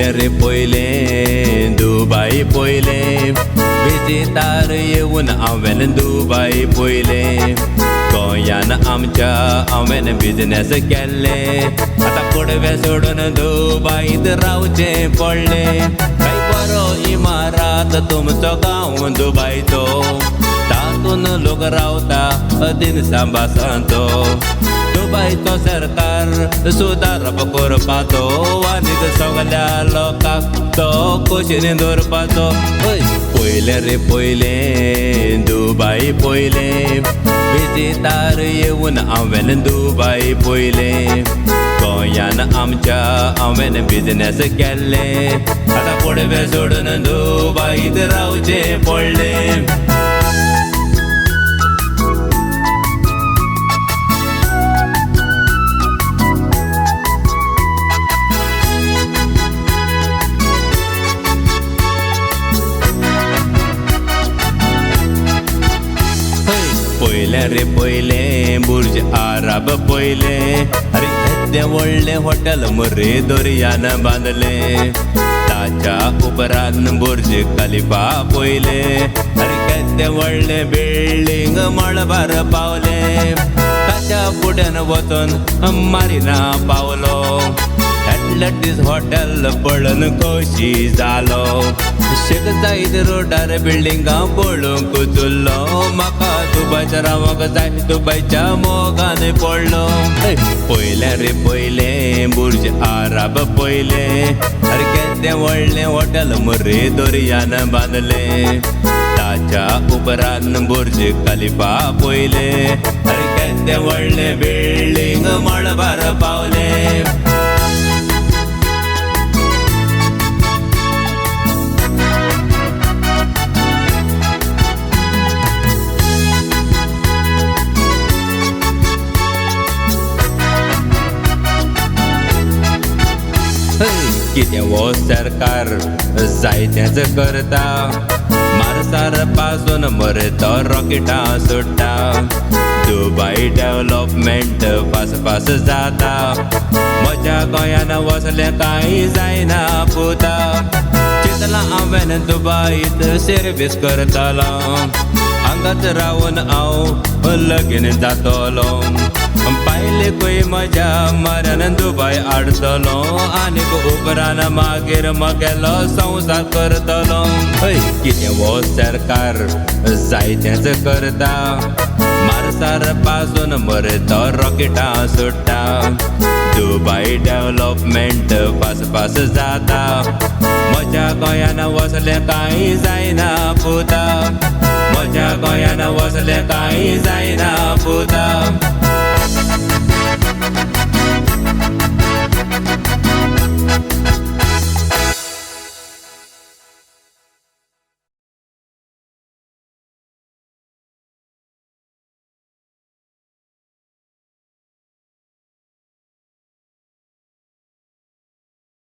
पयलें रे पयलें दुबाय पयलें विजितार येवन हांवें दुबाय पयलें गोंयान आमच्या हांवें बिजनेस केल्लें आतां पडवे सोडून दुबायत रावचें पडलें काय बरो इमारात तुमचो गांव दुबायचो तातून लोक रावता दिनसांबासांचो दुबायचो सरकार सुदारप करपाचो आनीक सगल्या लोकांक तो खोशेन दवरपाचो. पयलें रे पयलें दुबाय पयलें विजितार येवन हांवें दुबाय पयलें गोंयान आमच्या हांवें बिजनेस केल्लें आतां पडवे सोडून दुबायत रावचें पडलें. पयलें रे पयलें बुर्ज आरब पयलें अरे येदें व्हडलें हॉटेल मरे दर्यान बांदलें ताच्या उपरांत बुर्ज खलिफा पयलें अरे केदें व्हडलें बिल्डींग मळबार पावलें ताच्या फुड्यान वचून मारिना पावलो एटलंटीस हॉटेल पळोवन खोशी जालो शेक जायत रोडार बिल्डिंगां पळोवंक चुल्लो म्हाका दुबायच्या रावंक जाय दुबायच्या मोगान पडलो. पयलें रे पयलें बुर्ज आरब पयलें अरे केदें व्हडलें हॉटेल मरे दर्यान बांदलें ताच्या उपरांत बुर्ज खलिफा पयलें अरे केदें व्हडलें बिल्डींग मळबार पावलें. कितें हो सरकार जायतेंच करता मार्सार पासून मरे तो रॉकेटां सोडटा दुबाय डेवलपमेंट फास फास जाता म्हज्या गोंयान वसलें कांय जायना पुता चिंतलां हांवें दुबायत सर्वीस करतलो हांगाच रावन हांव लगीन जातलो पायलेकूय म्हज्या मऱ्यान दुबाय हाडटलो आनीक उपरांत मागीर म्हगेलो संवसार करतलो. कितें हो सरकार जायतेंच करता मार्सार पासून मरे तो रॉकेटां सोडटा दुबाय डेवलपमेंट फास फास जाता म्हज्या गोंयान वसलें कांय जायना पुता म्हज्या गोंयान वसलें कांय जायना पुता.